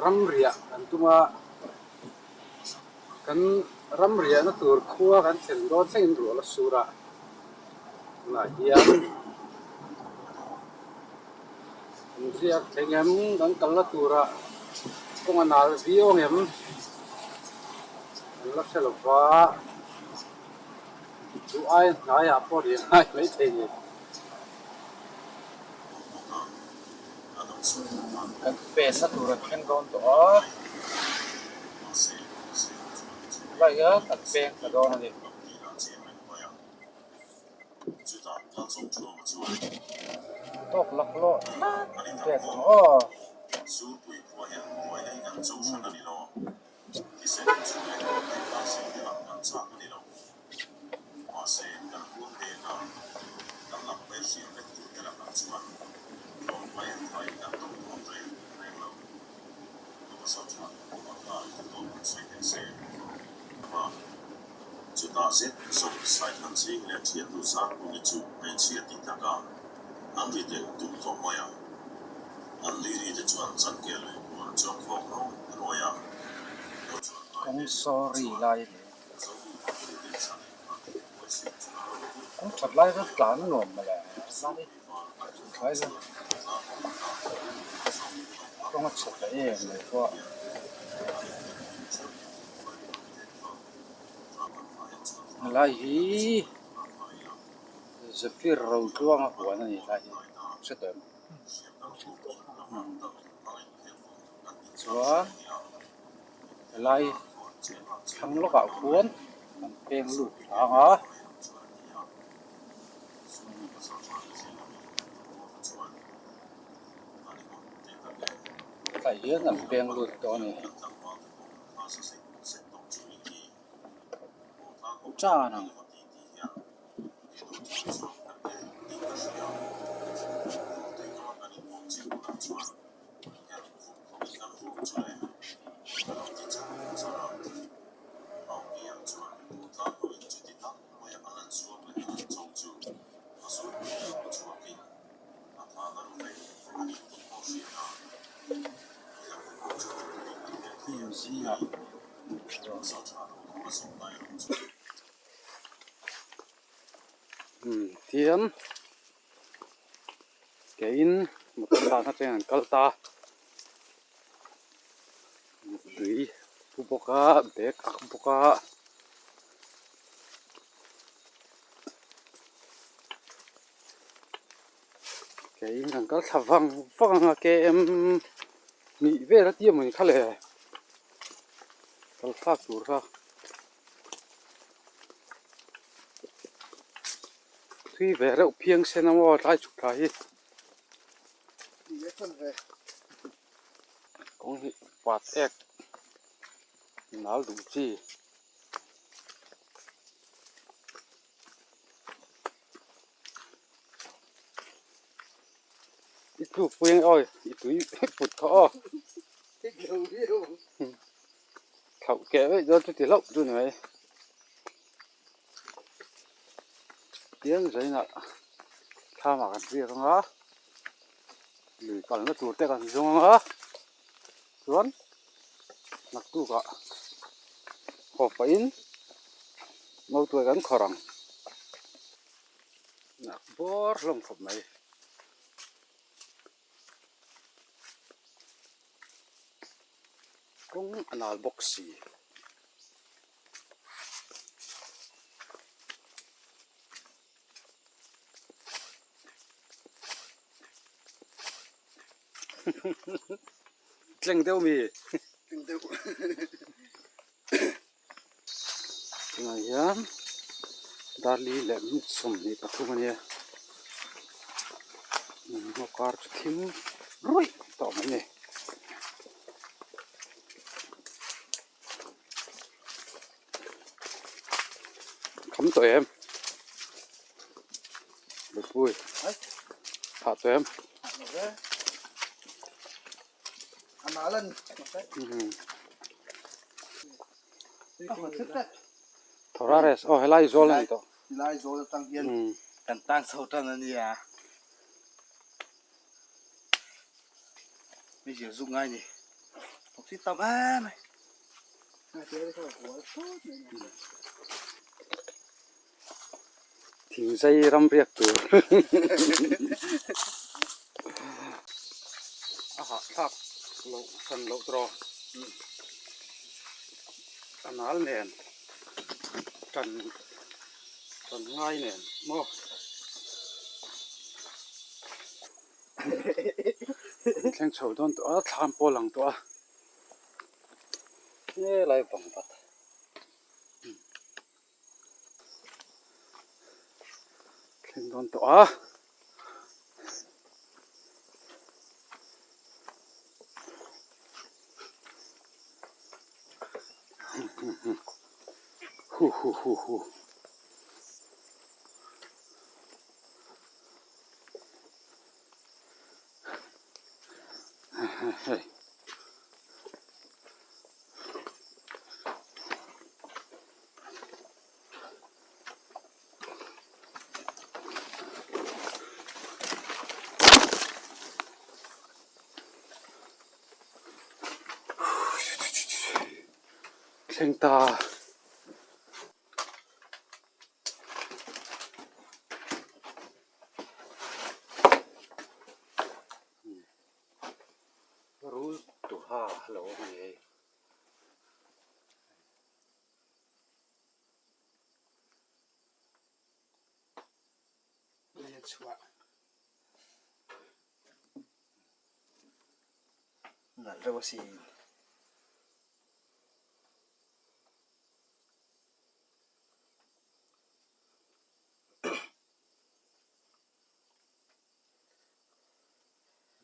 Ramriah kan tum a, kan ramriahna tur khua kan thlen dawn thlengin ruah la sur a, tunah hian kan riak thleng em kan kalna turah kawng a nal viau ang em kan la hre lo va, chu ai hnaiah pawh riah ngai maithei ni. Kan penna tur an thleng dawn tawh a, helai hian kan peng ta dawn a ni. Tawk laklawh tlat an pek ang aw. Mahse, kan huam dek a, kan lam mai hriam vek tur te lakah chuan tlawm mai a thain kan tawng dawn reng reng lo. Ka pasal tha pawh a khan tawp han sawi teh se. A, chutah zet zawk Saithan chhing leh thiannu Zarkungi chu hmeichhia tih takah an ri deuh duk tawh mai a. An nui ri te chuan changkel lui kual chu a khawk rawih rawih a. Lo chuan ngai Kawng teh tih sorry chuan lai a ni. Kawng that lai chu tlan a nuam mawle lai chu kawng a chhe ta em mai pawh. Helai hi Zephyr Rotluanga huan a ni lai hi hre tawh em? Chuan helai thlang lawkah khuan an peng lut hlang a. Tlai hian an peng lut tawh a ni. Tan ang. Hnim zingah Tihian keiin motor dahna cheng an kal ta tui pu bawk a bag ak bawk a. Keiin kan kal thla vang vang ang a km hnih vel a tia mawni kha le kal thlak tur kha thui ve reuh phiang sen a maw tlai chhuk thla hi kawng hi pat ek nal duh chi. I tluk pui ang awi i tui put kha aw thlauh keh veih dawn chu ti hlauh chu ni mai tiang zainah thlamah kan riak ang a lui kalna tur te kan zawng ang a chuan naktukah haw pahin motor kan khawrh ang. Nak bawr hlawm khawp mai. Kawng a nal bawk si. Tleng deuh mi. Tleng deuh. Tunah hian darli leh minute 23 a nia hmaw kar chu thim ruih tawh mai a ni. Kham tawh em? Bawihpui thah tawh em? Thorares aw helai zawl a ni tawh. Helai zawl atang hian kan tang chho tan a nia. Mi zir zuk ngai ni. chi tam em mai. Thingzai ram riak tur a hahthlak loh hran loh tawh a nal nen tan tan ngai nen maw. An thleng chho dawn tawh a thlam pawh a lang tawh a helai vang vat. Thleng dawn tawh a. Hu hu hu hu. Hei. Thleng ta. Rul tuha lo awm a ni hei. Chhuah nalh reuh asin.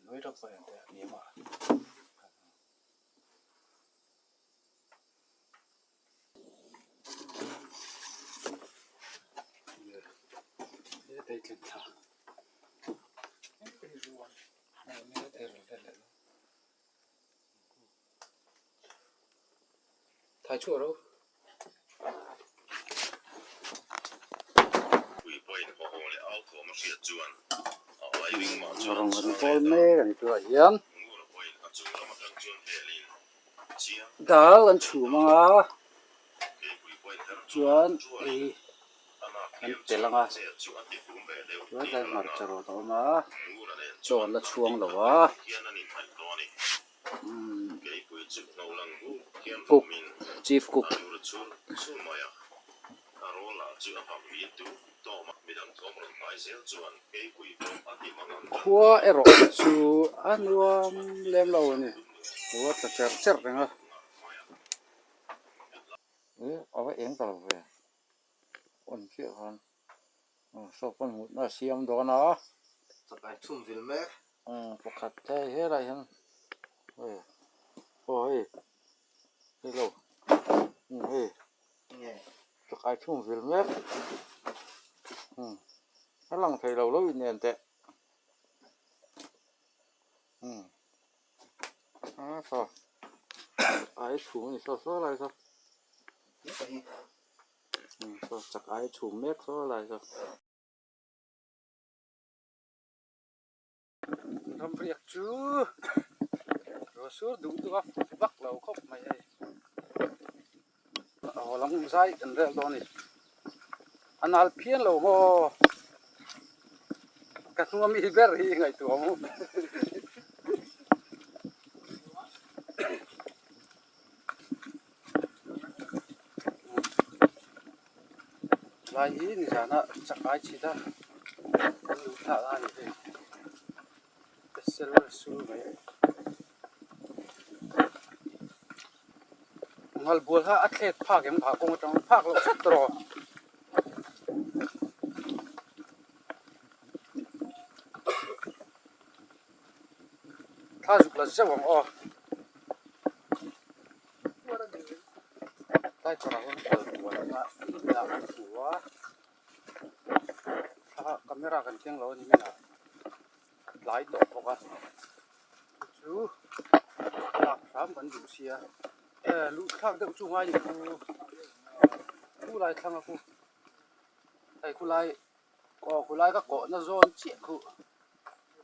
Nui rak pawh hian teh a hniam a. Thai chhuah ro. Rawng an pawl mek a ni tunah hian dal an chhum ang a chuan ei an telh ang a chuan tlai hmarcha rawt a awm a chaw an la chhuang lo a cook chief cook. Khua erawh chu a nuam lem lo a ni khua tla cherh cherh reng a. A va eng ta lo ve on chiah khan saw pawn mutna a siam dawn a. Chakai chhum vil mek. Pakhat hei helai hian hei aw hei hei lo hei. Chakai chhung vil mek a lang thei lo lo inen teh a saw ai chhum a ni saw saw lai saw saw chakai chhum mek saw lai saw. Ramriak chu ruah sur duh duh a vak lo khawp mai hei a haw lam zai kan rel dawn a ni a nal phian lo maw ka hnung ami ber hi ngaihtuah ang u. Lai hi nizana chakai chhit a kan luh thlak a ni hei ka sel sur mai ngal bual kha a thlet phak em phah kawng atang phak loh hret tawh thla zuk la zeuh ang aw. Tlai kawrah hian kal kual anga dah an hmu a thla camera kan keng lo a ni mai a tlai tawh bawk a chu lak hram kan duh sia e luh thlak deuh chu ngai ni khu khu lai thlang a khu hei khu lai aw khu lai ka kawhna zawn chiah khu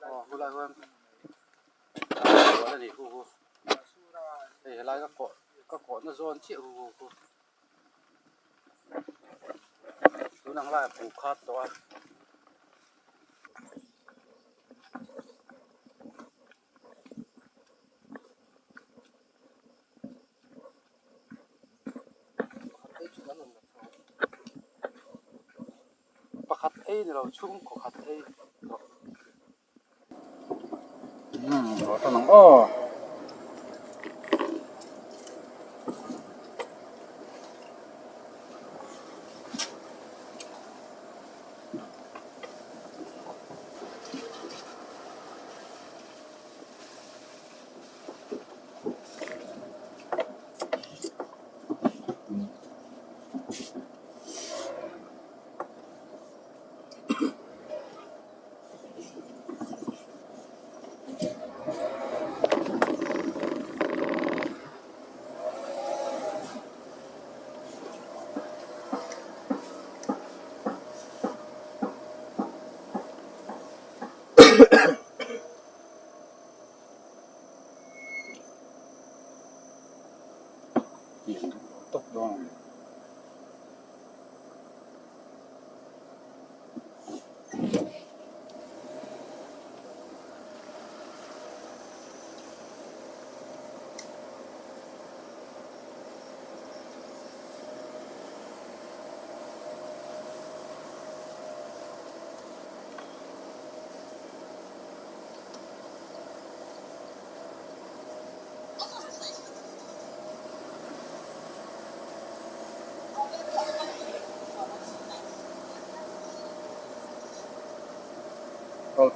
aw khu lai khuan kal kual a ni khu khu. Helai ka kawh ka kawhna zawn chiah ru ru khu tun ang laiah buh khat tawh a. Pakhat ei ni lo chhungkaw khat ei tawh. Umm ruah tan ang aw. Tawp dawn a ni.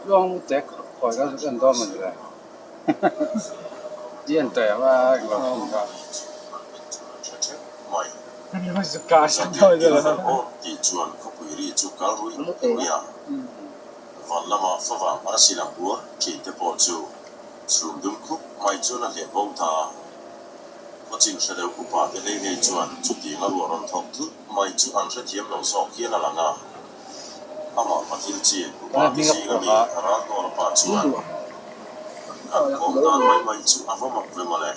Tluang te khawi ka en dawn mawni le i en tawh em a englo thin kha. Tih chuan khawpui ri chu kal ruih ruih a, van lama favang arsi lang buar thin te pawh chu chhum dum khup mai chuan a hleh bo ta a. Khawchin hre deuh upa te hlei hlei chuan chutiang a ruah rawn thawk thut mai chu an hrethiam lo zawk hian a lang a. Amah pathil chin upa te zing ami Raltawla pa chuan an kawm dan mai mai chu a va mak ve mawle.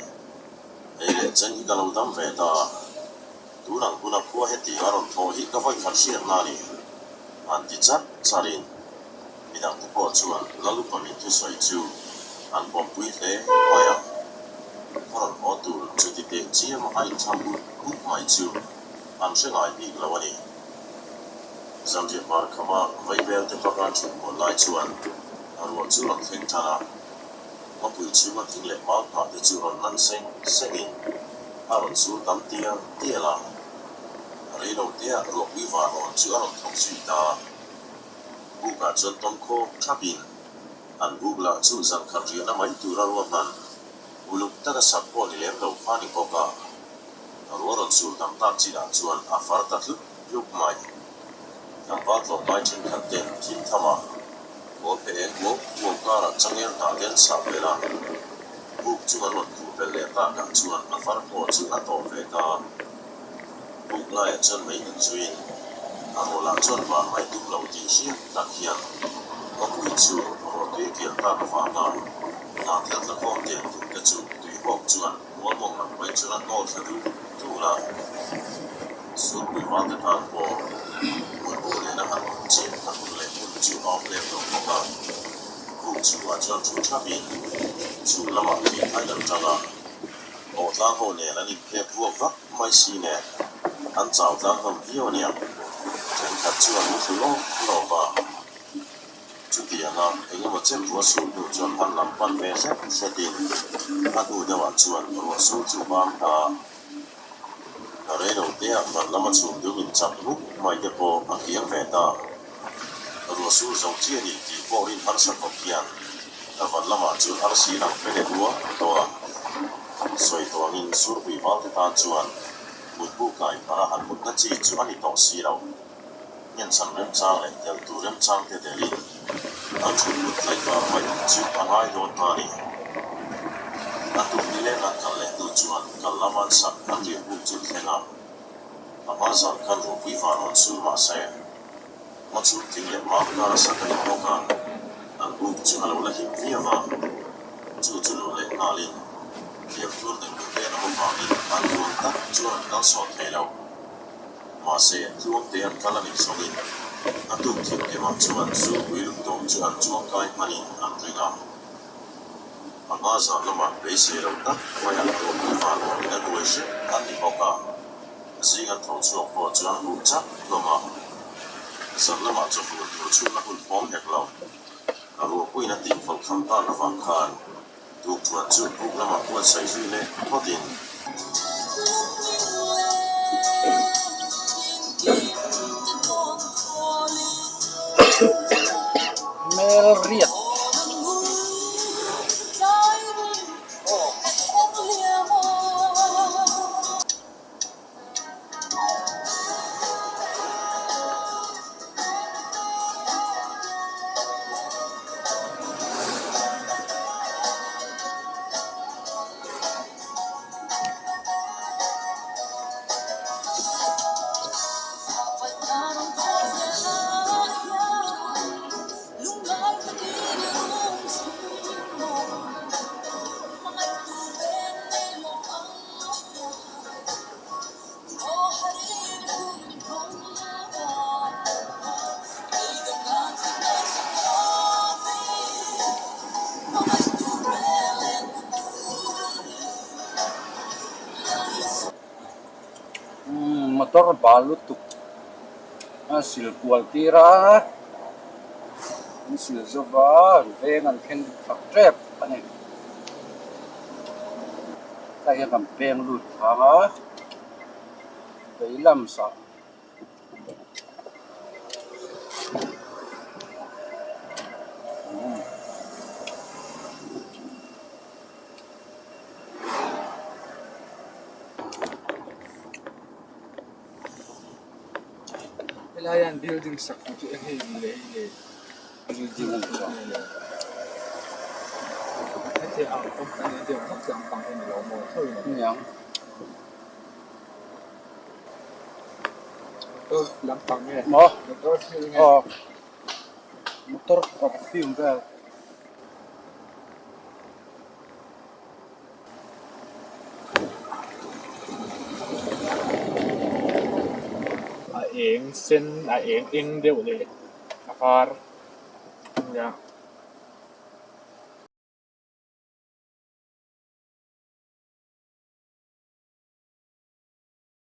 Hei leh chen hi ka lo dam ve ta. Tun ang huna khua heti a rawn thawh hi ka vawikhat hriatna a ni. An ti chat charin midangte pawh chuan Lalupa min thusawi chu an pawmpui hle mai a. Khaw rawn haw tur chuti teh chiam a inthlam ut ut mai chu an hre ngai bik lo a ni. Zanriah bar khama vaibel te baka thut muan lai chuan a ruah chu rawn thleng tan a. Mapui chhunga thing leh mau phah te chu rawn nan seng sengin a rawn sur tam tial tial a. Reilo tea ruahpui vanawn chu a rawn thawk zui ta. Bukah chuan tawmkhaw thapin an buk lah chu zan khat riahna mai tura ruahman uluk taka sak pawh ni lem lo kha ni bawk a. Ruah rawn sur tam tak chinah chuan a far ta hlup hlup mai. Tlangval tlawmngai thenkhat ten thim tham a, kawl pe eng kuau kuau karah changel hnah te an sah vel a. Buk chu an rawn khuh belh leh takah chuan a far pawh chu a tawp ve ta. Buk laiah chuan mei an zuiin a rawlah chuan van mai tum lo tih hriat tak hian khawpui chu rawhtui a kial tak avanga hnah thel tla khawm teh tur te chu tuihawk chuan mual mawng lam mai chuan a hnawl thla dul dul a. Surpui valte tan pawh mutbu nena han awm chiah na hun leh hmun chu a awm lem lo bawk a. Buk chhungah chuan thu thapin chhun lamah tih thain an tang a. Awhtlang ho nen an inphek vuak vak mai si nen an chau tlang hlawm viau ania. Thenkhat chu an muthlu lawk lawk a. Chutianga engemaw chen ruah sur hnu chuan han lam pan ve hret hretin a hnu deuhah chuan ruah sur chu bam ta a. Reilo tea van lama chhum dum in chak hmuk mai te pawh a kiang ve ta. Ruah sur zo chi a ni tih pawh rin harsa khawp hian a van lamah chuan arsi lang pe leh uar tawh a. Sawi tawngin surpui valte tan chuan mutbu kai phar a han mutna chi chu a ni tawh si lo. Ngenchhan remchang leh tel tur remchang te telin an thut mut tlaivar mai chu a ngai dawn ta a ni. A tuk nileng an kal leh hnu chuan kal lama an sak an riah buk chu thleng a, a hma zan khan ruahpui van rawn sur mah se, hma chhung thing leh mam kar a sak a ni bawk a, an buk chu a lo la him viau a, chu chu luh leh nghalin. Hliam tur deuh te an awm avangin an ruang tak chuan an kal sawn thei lo. Mahse, tluangte an kal a nih zawngin a tuk thim hnemah chuan Zupui lungdawm chu an chuangkai hmanin an ring a. A hma zan lamah beisei lo tak maia tawpui vanawmin a nuai hrep an ni bawk a. Zing an tho chhuak pawh chu an huh chak hlawm a. Zan lamah chawhnu tur chhunna hun pawm hek lo. A ruahpuiin a tihkhawlh kham tak avang khan Tukṭhuan chu buk lamah buatsaih zui leh phawtin. Hmel riat. Motor bal lutuk a sil kual tir a an sil zova an veng an thleng thak tep a ni. Tlai hian kan peng lut thang a veilam sah Helai hian building sak tur chu eng nge ni le hei le building a ni chuang. Hetiang ang company deuh vak chu ang pang hi a ni lo maw tho in a ni. Niang. Motor lampang nge? Maw? Motor thil nge? Aw. Motor perfume vel. A eng sen a eng eng deuh leh a var ania.